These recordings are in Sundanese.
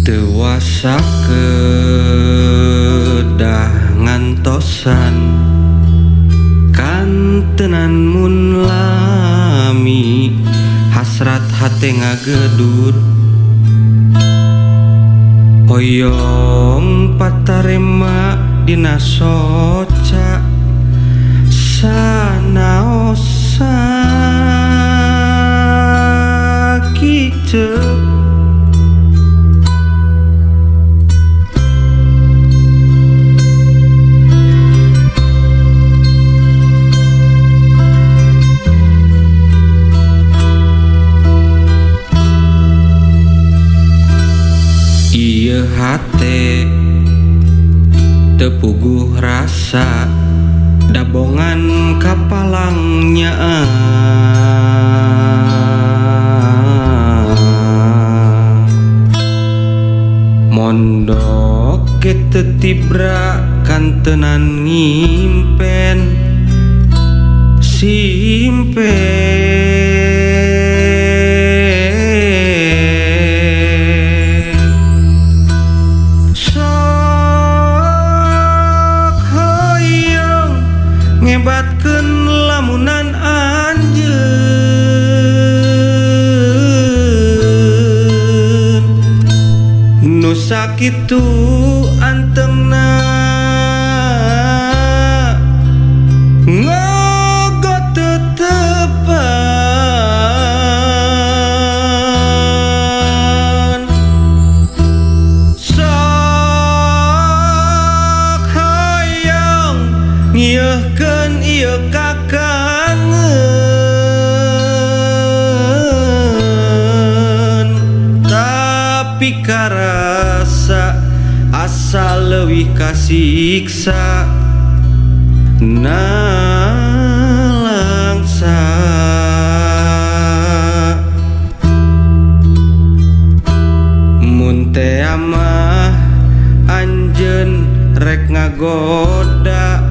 Teu kedah ngantosan kantenan mun lami hasrat hate ngagedur hoyong patarema dina soca sanaosa kicep. Ieu hate teu puguh rasa dabongan kapalangnya mondok ge teu tibra kantenan ngimpen simpen. Ngebatkeun lamunan anjeun nu sakitu antengna ngogot tetepan sok hayang ngieuhkeun ieu kakangen tapi karasa asa leuwih kasiksa nalangsa. Mun teh mah anjeun rek ngagoda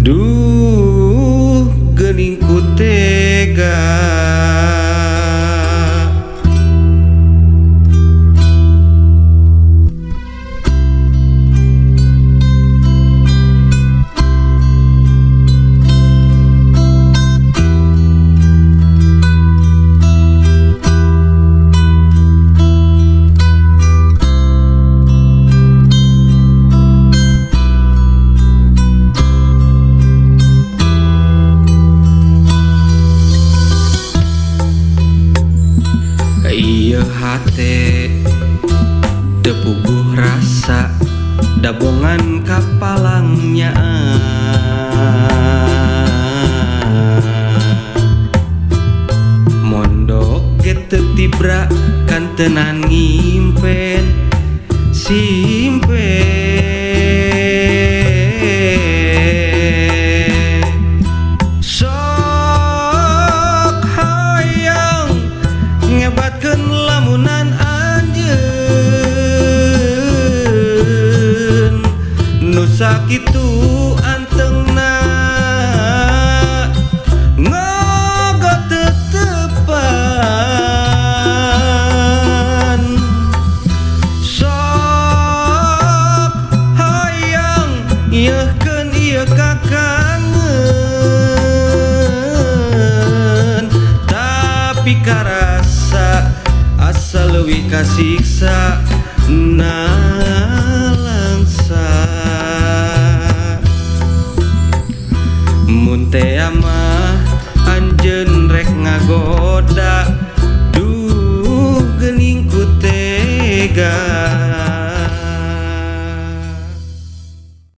duh geuning ku tega. Ieu hate teu puguh rasa dabongan kapalangnya mondok ge teu tibra kantenan ngimpen simpen. Sok hayang ngebatkeun lamunan anjeun nu sakitu antengna ngogot tetepan sok hayang ngieuhkeun ieu kakangen tapi karasa asa leuwih kasiksa nalangsa. Mun teh mah